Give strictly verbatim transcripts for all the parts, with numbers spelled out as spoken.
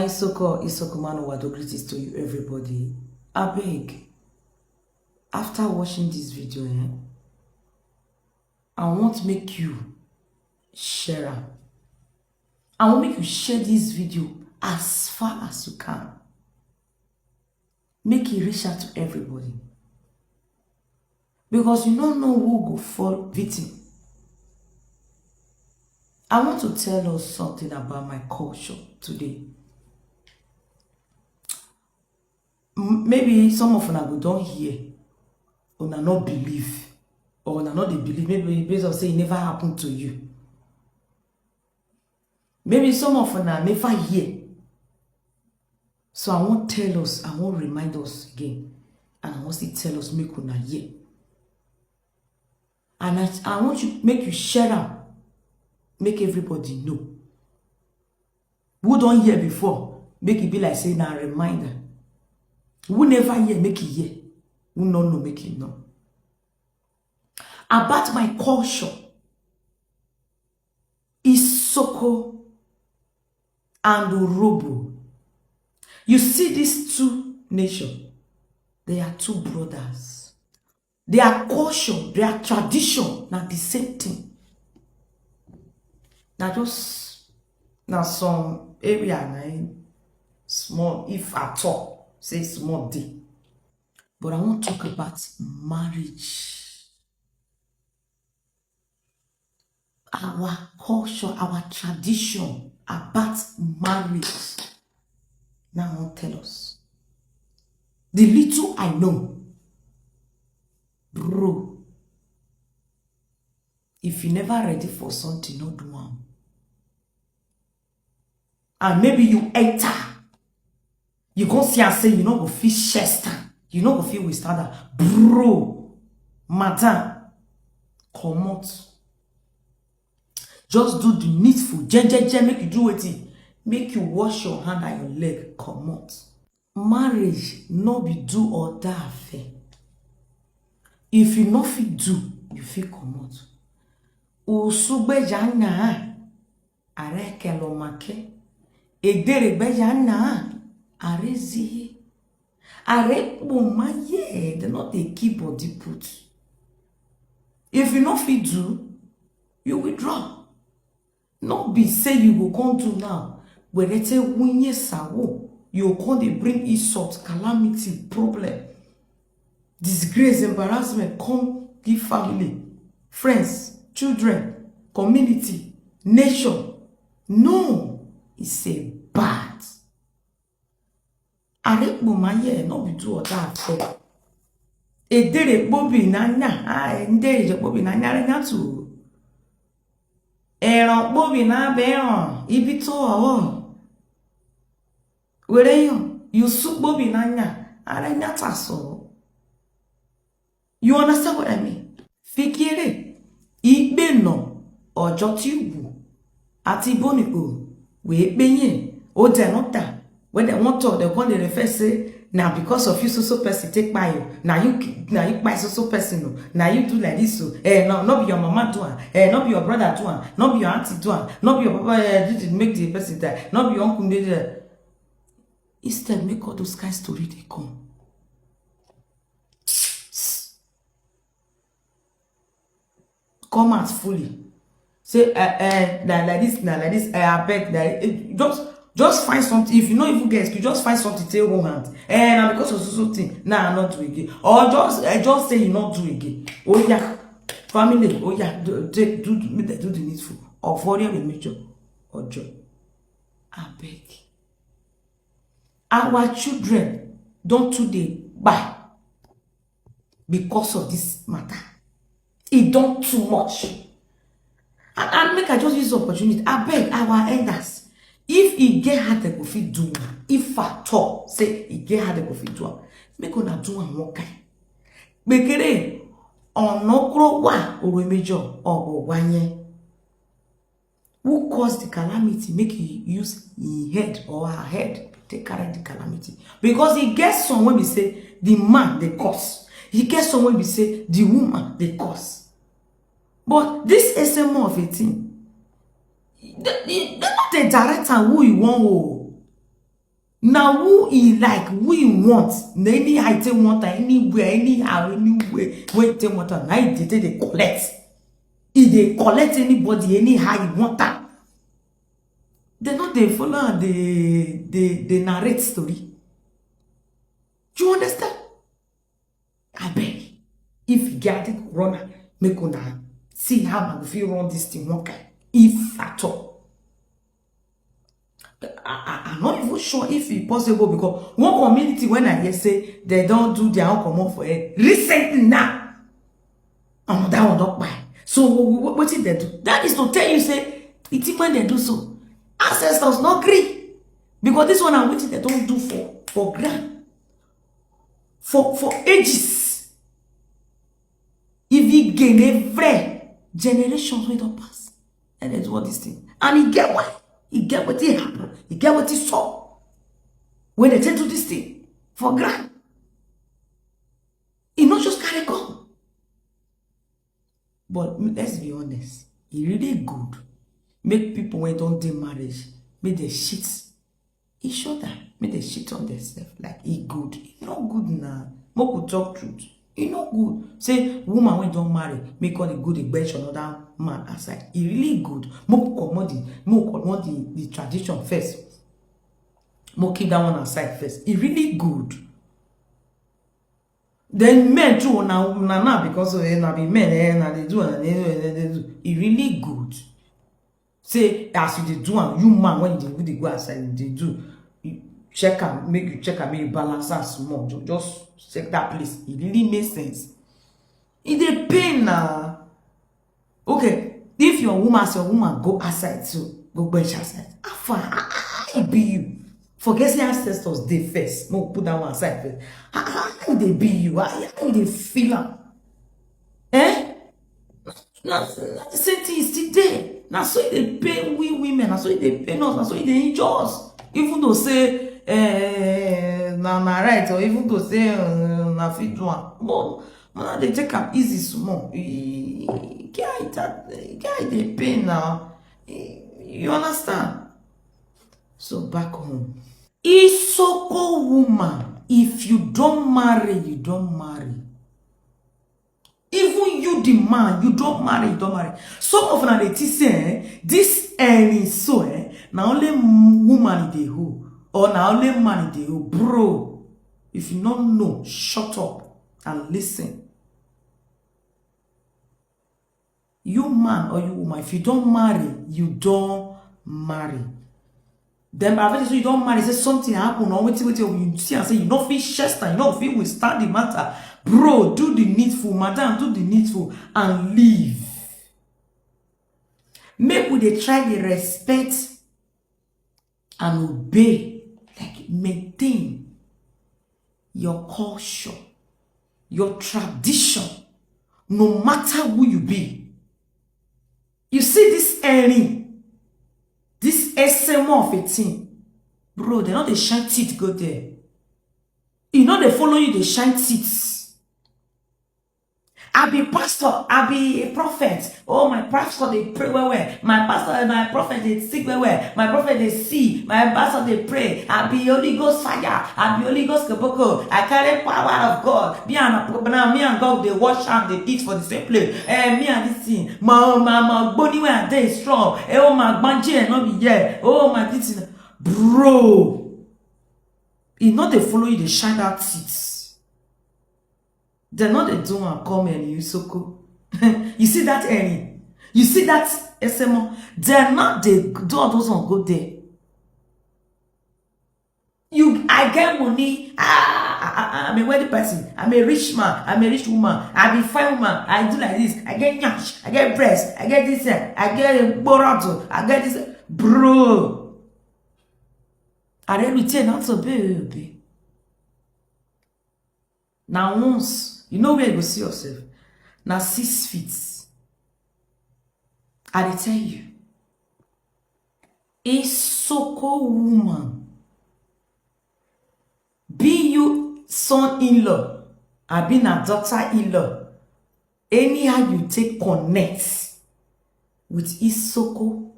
Isoko, Isoko man, Wado, greetings to you, everybody. Abeg, after watching this video, eh, I want make you share am. I want make you share this video as far as you can. Make e reach out to everybody. Because you don't know who go fall victim. I want to tell us something about my culture today. M- maybe some of una go don hear, una no believe, or una no dey believe. Maybe based on say e never happen to you. Maybe some of una never hear. So I wan tell us, I wan remind us again, and I wan still tell us make una hear. And I, I want you make you share am, make everybody know. Who don hear before, make e be like say na reminder. Who never hear, make e hear. Who no know, make e know. About my culture, Isoko and Urhobo. You see these two nation, they are two brothers. Their culture, their tradition, na the same thing. Na just, na some area na im small, if at all, say small dey. But I wan talk about marriage. Our culture, our tradition about marriage. Now I wan tell us. The little I know, bro, if you never ready for something, no do am. And maybe you enter, you go see and say you no go fit share stand, you no go fit withstand am. Bro, madam, comot. Just do the needful, jejeje, make you do wetin, make you wash your hand and your leg, comot. Marriage no be do or die affair. If you no fit do, you fit comot. Usugbeja nya, are kelomake. Ederegbeja nya, are zihi. Are kpomaye, they no dey keep body put. If you no fit do, you withdraw. No be say you go come do now, werete wunye sawo, you go come dey bring insult, calamity, problem, disgrace, embarrassment, come give family, friends, children, community, nation. No, it's a bad. Are kpomaye, no be do or die affair. Edere kpobi na nya, ah, edere kpobi na nya, nya tu. Eran kpobi na be eran, ibi to o. Were yo, you su kpobi na nya, are nya ta so. You understand what I mean? Fikire, ikpe no, ojo ti wu, ati boni o, we pe yen, o de no ta. When they want talk, they come dey refer say, "Na because of you, so so person take kpai you. Na you ki-, na you kpai so so person o. Na you do like this o. Eh, no, no be your mama do am. Eh, no be your brother do am. No be your auntie do am. No be your papa, eh, did it make the person die. No be your uncle did it." Instead, make all those kind story dey come. Come out fully. Say, eh, eh, na like this, na like this, eh, I beg, na, eh, just, just find something. If you no even get excuse, just find something, take one hand. Eh, na because of so, so thing. Nah, I not do again. Or just, eh, just say you not do again. Oh yeah, family, oh yeah, do, take, do, do, make they do the needful. Or for the major, or joy. I beg. Our children don too dey kpai because of this matter. E don too much. And, and make I just use the opportunity. I beg our elders, if e get how they go fit do am, if at all say e get how they go fit do am, make una do am one kind. Gbegere, ono kuro wa, oro mejo, ogo wanye. Who caused the calamity make he use him head or her head take carry the calamity? Because he get some wey be say the man dey cause, he get some wey be say the woman dey cause. But this S M O of a thing, they, they, they not dey direct am who he wan o. Na who he like, who he want, na anyhow he take want am, anywhere, anyhow, anywhere wey he take want am, na he dey take dey collect. He dey collect anybody anyhow he want am. Dem no dey follow am dey dey dey narrate story. You understand? Abeg, if you get it, run am, make una see how una go fit run this thing one kind, if at all. I, I, I'm not even sure if e possible, because one community, when I hear say they don do their own comot for here recently now, another one don kpai. So wh- wh- wetin dem do? That is to tell you say the thing wey dem do so, ancestors no gree, because this one na wetin dem don do for for ground for for ages. If e gain every generations wey don pass, and dem do all this thing, and e get why, e get wetin happen, e get wetin sup wey dem take do this thing for ground. E no just carry come. But m- let's be honest, e really good make people wey don dey marriage, make dem shit each other, make dem shit on themselves. Like, e good? E no good na. Make we talk truth. E no good say woman wey don marry make all the good dey bench another man outside. E really good? Make we comot the, make we comot the, the tradition first. Make we keep that one aside first. E really good? Then men too, na na na because of eh, na be men eh, na dey do and dey do, dey do. E really good? Say as you dey do am, you man, when you dey go outside, you dey do, you check am, make you check am, make you balance am small. Ju- Just check that place. E really make sense. E dey pain na. Okay, if your woman, as your woman go outside too, go bench outside, how far? How how e be you? Forget say ancestors dey first. No, put that one aside first. How how e dey be you? How how e dey feel am? Eh? Na na the same thing is still there. Na so e dey pain we women. Na so e dey pain us. Na so e dey injure us. Even though say eh, na na right, or even though say eh, na fit do am, but una dey take am easy small. E e get how e ta- e get how e dey pain now. E- You understand? So back home. Isoko woman, if you don marry, you don marry. Even you, the man, you don marry, you don marry. Some of una dey think say eh, this earring so eh, na only m- woman e dey hold, or na only man e dey hold. Bro, if you no know, shut up and listen. You man or you woman, if you don marry, you don marry. Then by the time you don marry, say something happen or wetin wetin you see and say you no fit chest and you no fit withstand the matter. Bro, do the needful, madam, do the needful and leave. Make we dey try dey respect and obey, like maintain your culture, your tradition, no matter who you be. You see this earring, this S M O of a thing, bro, they no dey shine teeth go there. E no dey follow you dey shine teeth. I be pastor, I be a prophet. Oh, my pastor dey pray well well. My pastor, my prophet dey sing well well. My prophet dey see. My pastor dey pray. I be Holy Ghost fire. I be Holy Ghost keboko. I carry power of God. Me and now me and God dey wash hand, dey eat for the same place. Eh, me and this thing. My my my body wey I dey strong. Eh, oh my banji eh, no be here. Oh my this thing. Bro, e no dey follow you dey shine that teeth. Dem no dey do am come any Isoko. You see that any? You see that S M O? Dem no dey do all those ones go there. You, I get money. Ah, I, I, I'm a wealthy person. I'm a rich man. I'm a rich woman. I be fine woman. I do like this. I get nyash. I get breast. I get this. Eh, I get boroto. I get this. Bro. I don't retain not to be. Now once, you know where you go see yourself. Now six feet. I dey tell you. Isoko woman. Be you son-in-law, I be na daughter-in-law. Anyhow you take connect with Isoko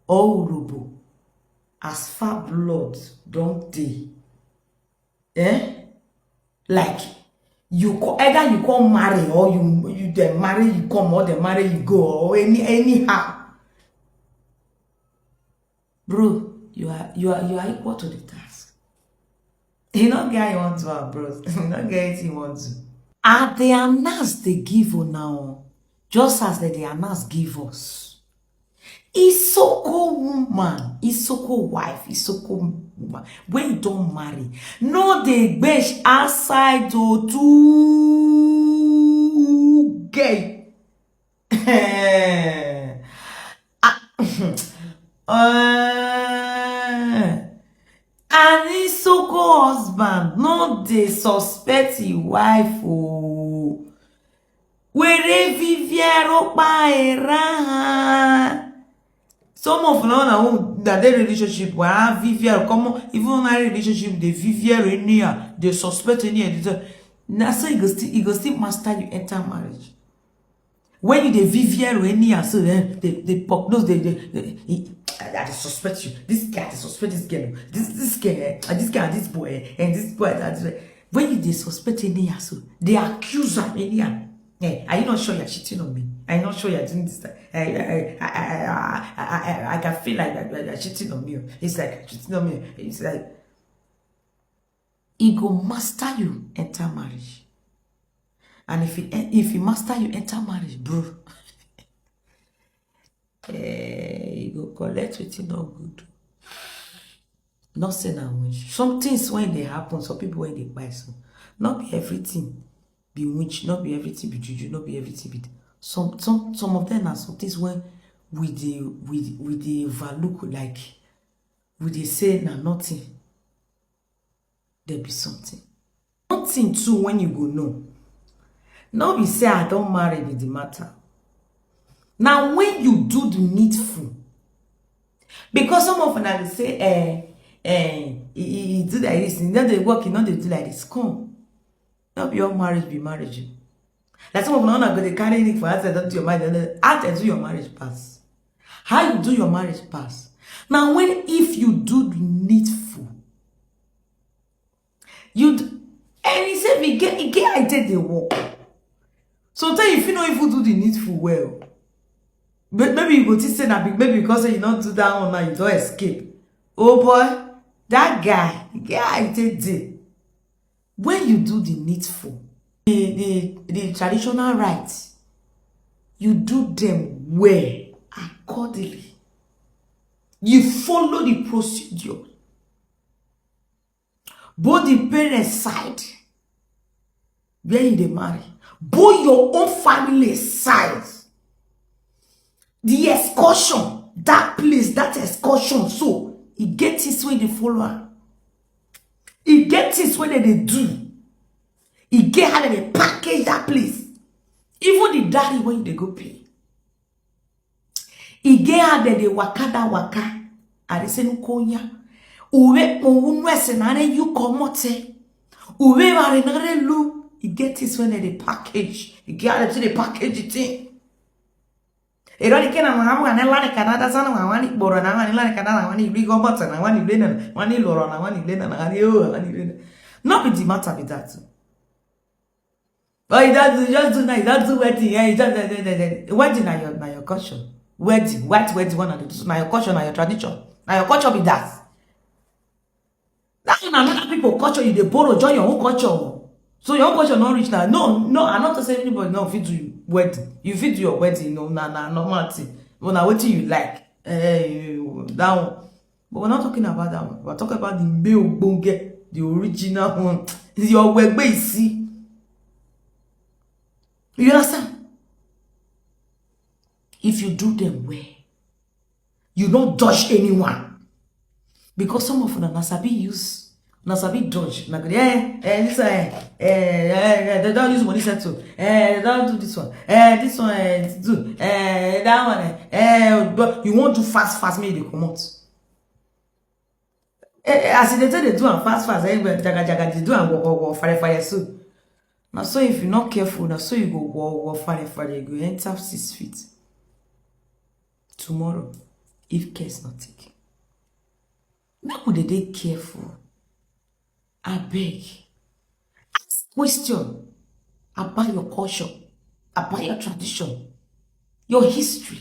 or Urobo, As far blood don dey, eh? Like, you co- either you come marry, or you you dem marry you come, or dem marry you go, or any anyhow. Bro, you are you are you are equal to the task. You no get how you want to am, bros. You no get anything you want to. I dey announce dey give una o, just as dem dey announce give us. Isoko woman, Isoko wife, Isoko woman, when you don marry, no dey gbesh outside o, too gay. Ah, eh, and Isoko husband no dey suspect him wife o. Were Viviero pa era. Some of una na who na dey relationship, wa Viviero come, even na relationship dey Viviero anyhow, dey suspect anyhow. Dey say, na so e go still e go still master you enter marriage. When you dey Viviero anyhow, so then they they pop nose, they they they- he- I, I dey suspect you. This guy, I dey suspect this girl. This this girl, eh, and this guy, and this boy, eh, and this boy, and this boy. When you dey suspect anyhow, so they accuse am anyhow. Eh, are you not sure you're cheating on me? Are you not sure you're doing this? I I I I I, I, I, I can feel like you're, you're cheating on me. It's like cheating on me. It's like e go master you enter marriage. And if he if he master you enter marriage, bro, eh, you go collect wetin no good. Not say na wish. Some things when they happen, some people when they buy so. Not be everything be witch, not be everything be juju, not be everything be some some some of them are some things when we dey we we dey overlook, like we dey say na nothing. There be something. Nothing too when you go know. No be say I don't marry be the matter. Now when you do the needful, because some of them say, eh, eh, he, he, he do like this, he no dey work, he no dey do like this. Come, no be all marriage be marriage. Like some of them go dey carry anything for outside, don't do your marriage. Outside do your marriage pass. How you do your marriage pass? Now when if you do the needful, you d- and he said he get he get I take the work. Sometimes if you no even do the needful well, but maybe you go think say na be- maybe because say you don't do that one now, you don't escape. Oh boy, that guy, guy I take dey. When you do the needful, the the the traditional rites, you do them well, accordingly. You follow the procedure. Both the parents side, where you dey marry, both your own family side, the excursion, that place, that excursion, so e get things wey dey follow am. E get things wey dem dey do. E get how dem dey package that place. Even the dowry wey you dey go pay. E get how dem dey waka that waka. I dey say nukonya. Uwe kpon unu ese na re you comot. Uwe mare na re lu. E get things wey dem dey package. E get how dem take dey package the thing. Ero ni kena mwa mwa ne lani kana da sana mwa wani boro na wani lani kana na wani ibi go bota na wani ibi na wani loro na wani ibi na wani o wani ibi na. No be the matter be that. Oh, you don't do, just do now, you don't do wedding. Yeah, you just, eh, eh, eh, eh. Wedding na your, na your culture. Wedding, white wedding, one of the two. Na your culture, na your tradition. Na your culture be that. That na another people culture you dey borrow, join your own culture. So your own culture not reach now. No, no, I'm not saying anybody no fit do you wedding. You fit do your wedding, no, na na normal thing. But na wetin you like. Eh, you- that one. But we're not talking about that one. We're talking about the male bonge, the original one. Your wegbe you see. You understand? If you do them well, you don't dodge anyone. Because some of them na sabi use, na sabi dodge. Na go dey, eh, eh, this one, eh, eh, eh, they don't use money settle. Eh, they don't do this one. Eh, this one, eh, do, eh, that one, eh, eh, but you won't do fast, fast, make they come out. Eh, eh, as they tell they do am fast, fast, eh, but jaga, jaga, they do am, walk, walk, walk, fire, fire, so. Now, so if you're not careful, now, so you go, walk, walk, fire, fire, you go enter six feet. Tomorrow, if care is not taken. Make we dey dey careful. Abeg, ask question about your culture, about your tradition, your history.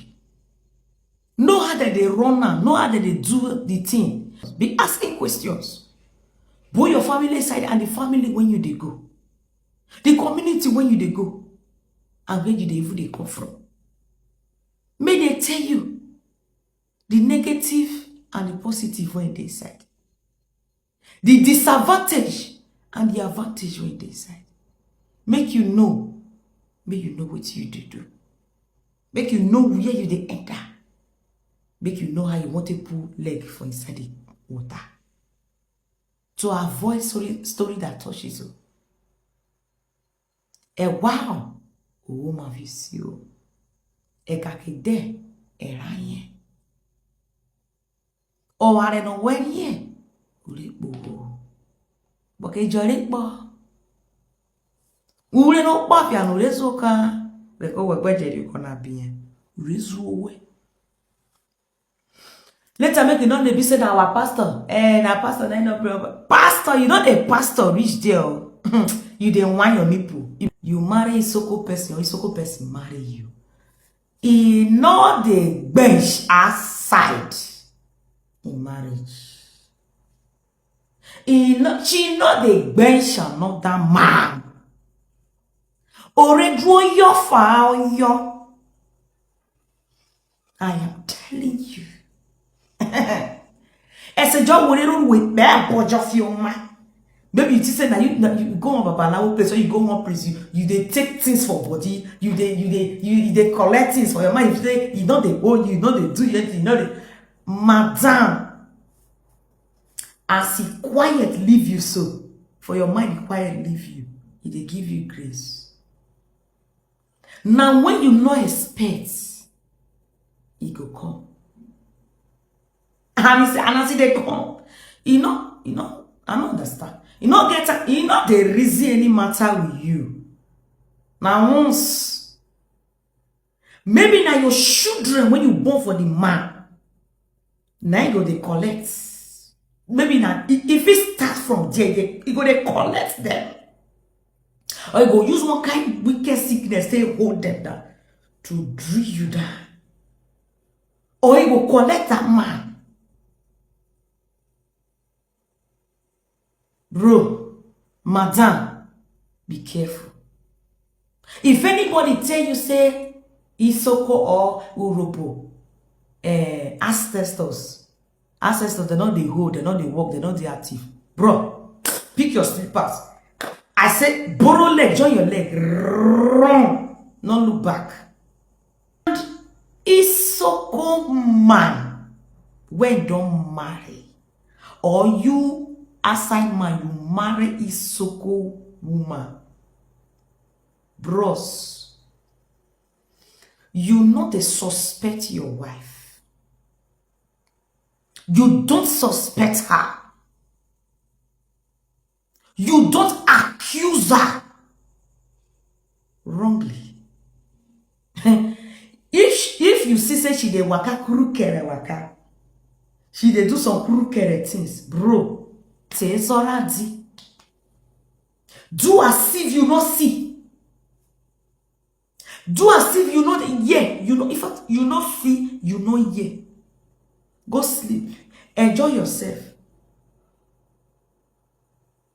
Know how dem dey run am, know how dem dey do the thing. Be asking questions. Both your family side and the family wey you dey go, the community wey you dey go, and where you dey even dey come from. Make dem tell you the negative and the positive wey dey inside, the disadvantage and the advantage wey dey inside. Make you know, make you know wetin you dey do. Make you know where you dey enter. Make you know how you want to put leg for inside the water. To avoid story, story that touches you. Ẹ wá o, owó máa fi sí o. Ẹ kà kí dẹ́, ẹ rà yẹn. Ọ̀wà rẹ̀ nà wẹ́ ní ẹ̀, ò lè pò o. Bọ̀kẹ́ ìjọ lè pọ̀. Ure no kpafia no rezo ka. Reko wegbeje ri kona bien. Rezo we. Later make you not dey be say na our pastor. Eh, na pastor na no problem. Pastor, you not a pastor reach there. Oh. You dey whine your nipple. You, you marry Isoko person, or Isoko person marry you. E no dey bench outside in marriage. E no, she no dey bench another man. Oreduo your fa your. I am telling you. Ese jo wo le ru we be bojo fi o ma. Maybe you think say na you, na you go on babalawo place, or you go one place, you, you dey take things for body, you dey, you dey, you, you dey collect things for your mind. You say you no dey owe you, you no dey do anything, you no dey. Madam, as he quiet leave you so, for your mind he quiet leave you, he dey give you grace. Now when you no expect, he go come. And he say, and as he dey come, you know, you know, I no understand. You no get, you no dey reason any matter with you. Now once, maybe now your children when you born for the man, now you go dey collect. Maybe now if it start from there, they, you go dey collect them. Or you go use one kind wicked sickness, they hold them down to drill you down. Or you go collect that man. Bro, madam, be careful. If anybody tell you say Isoko or Urobo, eh, ancestors, ancestors, they not dey hold, they not dey work, they not dey active. Bro, pick your slippers. I say borrow leg, join your leg, run, not look back. And Isoko man, when don't marry, or you aside man, you marry Isoko woman. Bros, you not dey suspect your wife. You don't suspect her. You don't accuse her wrongly. If sh-, if you see say she dey waka krukere waka, she dey do some krukere things, bro, say sorry. Do as if you no see. Do as if you no dey hear. You know, in fact, you no see, you no hear. Go sleep. Enjoy yourself.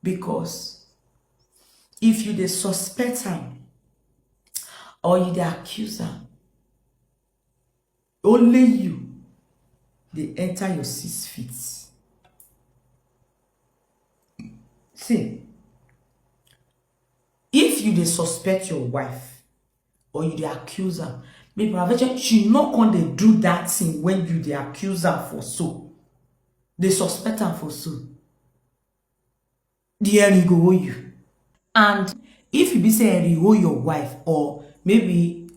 Because if you dey suspect am or you dey accuse am, only you dey enter your six feet. See, if you dey suspect your wife or you dey accuse am, make peradventure she no come dey do that thing when you dey accuse am for so. Dey suspect am for so. The end go owe you. And if you be say you owe your wife, or maybe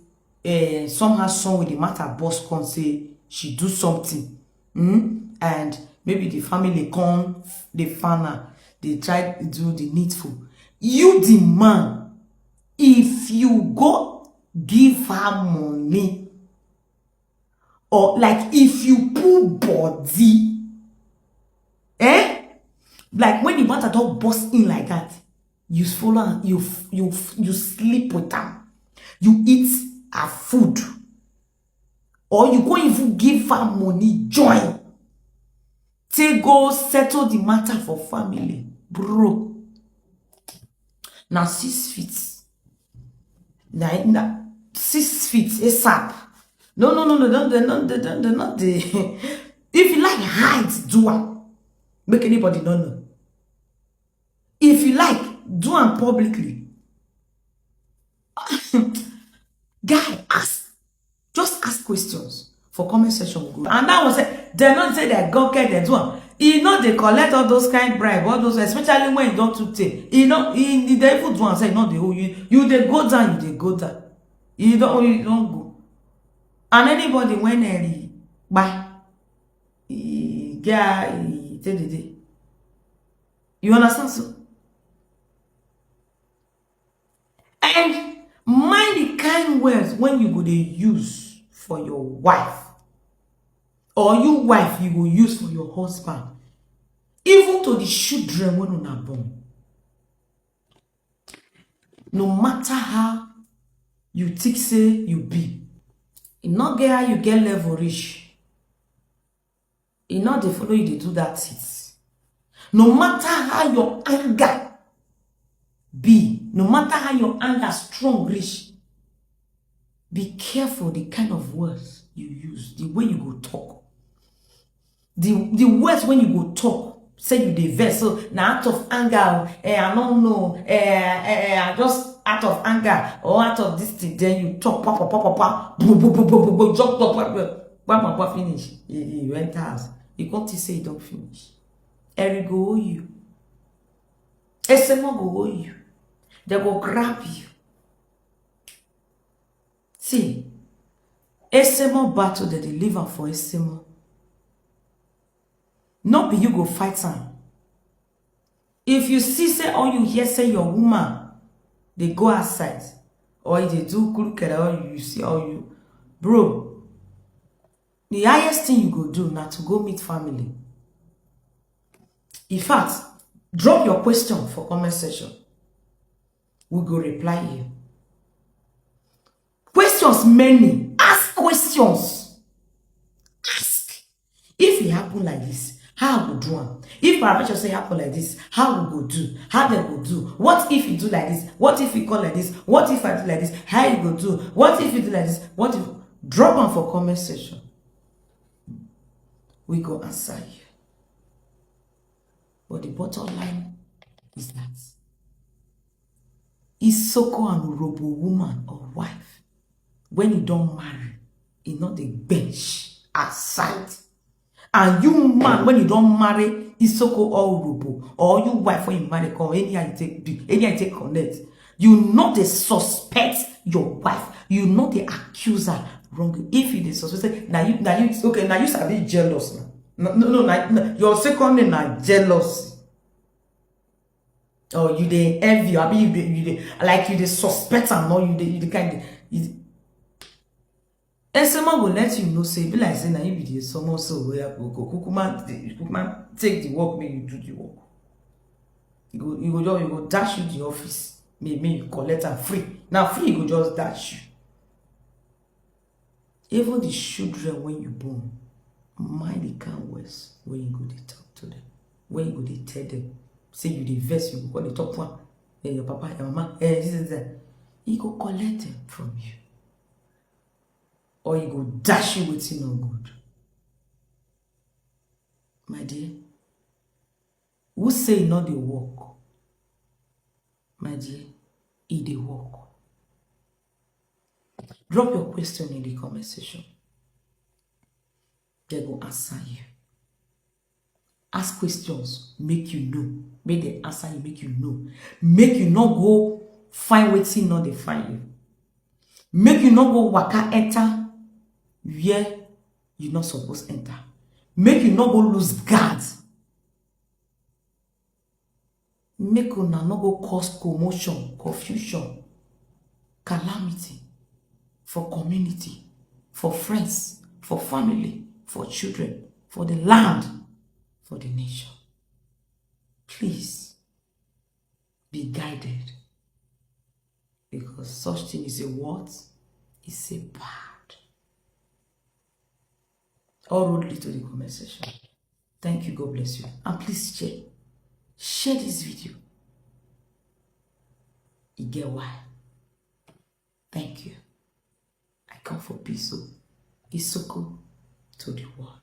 uh, somehow some with the matter boss come say she do something, mm? And maybe the family come, the father, they try to do the needful. You the man, if you go give her money, or like if you put body, Eh? Like, when the matter don burst in like that, you follow am, you f- you f- you sleep with am, you eat her food, or you go even give her money join, take go settle the matter for family, bro. Na six feet. Na na six feet asap. No, no, no, no, no, no, no, no, no, no, no. If you like, hide, do am, make anybody no know. If you like, do am publicly. Guy, ask, just ask questions for comment section. We go, and that one say dem no say dem go get dem do am. E no dey collect all those kind bribe, all those, especially when e don too tey. E no, e e dey even do am say e no dey owe you. You dey go down, you dey go down. E don, e don go. And anybody when e kpai, e get how e take dey dey. You understand so? And mind the kind words when you go dey use for your wife, or you wife you go use for your husband, even to the children wey una born. No matter how you think say you be, e no get how you get level reach, e no dey follow you dey do that thing. No matter how your anger be, no matter how your anger strong reach, be careful the kind of words you use, the way you go talk. The the words when you go talk, say you dey vex, so na out of anger, oh, eh, I no know, eh, eh, eh, I just out of anger or out of this thing, then you talk, pa, pa, pa, pa, pa, bo, bo, bo, bo, bo, bo, jump up, pa, pa, pa, pa, pa, finish. You, you enter house. You come think say you don finish. Eri go owe you. Esemo go owe you. They go grab you. See, Esemo battle, they dey leave am for Esemo. No be you go fight am. If you see say, or you hear say your woman dey go outside, or e dey do kurukere, or you see, or you, bro, the highest thing you go do na to go meet family. In fact, drop your question for comment section. We go reply you. Questions many. Ask questions. Ask. If e happen like this, how I go do am? If paraventure say happen like this, how we go do? How dem go do? What if you do like this? What if you call like this? What if I do like this? How you go do? What if you do like this? What if? Drop am for comment section. We go answer you. But the bottom line is that Isoko and Urobo woman or wife, when you don marry, e no dey bench aside. And you man, when you don marry Isoko or Urobo, or you wife when you marry come, anyhow you take do, anyhow you take connect, you no dey suspect your wife, you no dey accuse her wrong. If you dey suspect, say na you, na you, okay, na you sabi jealous na. No, no, no, na, na, your second name na jealousy. Or you dey envy, abi you dey, you dey, like, you dey suspect am, or you dey, you dey kind of, you, Esemo go let you know say e be like say na you be the someone so wey go go kukuma, kukuma take the work, make you do the work. You go, you go just, you go dash you the office, make, make you collect am free. Na free, you go just dash you. Even the children when you born, mind the kind words when you go dey talk to them, when you go dey tell them. Say you dey vex, you go call the top one. Eh, your papa, your mama, eh, this is that. He go collect them from you. Or he go dash you wetin no good. My dear, who say e no dey work? My dear, e dey work. Drop your question in the comment section. They go answer you. Ask questions, make you know. Make they answer you, make you know. Make you not go find wetin no dey find you. Make you not go waka enter where you not suppose enter. Make you not go lose guard. Make una no go cause commotion, confusion, calamity for community, for friends, for family, for children, for the land, for the nation. Please be guided, because such thing is a what? It's a bad. All road lead to the comment section. Thank you. God bless you. And please share. Share this video. You get why? Thank you. I come for peace. So, Isoko to the world.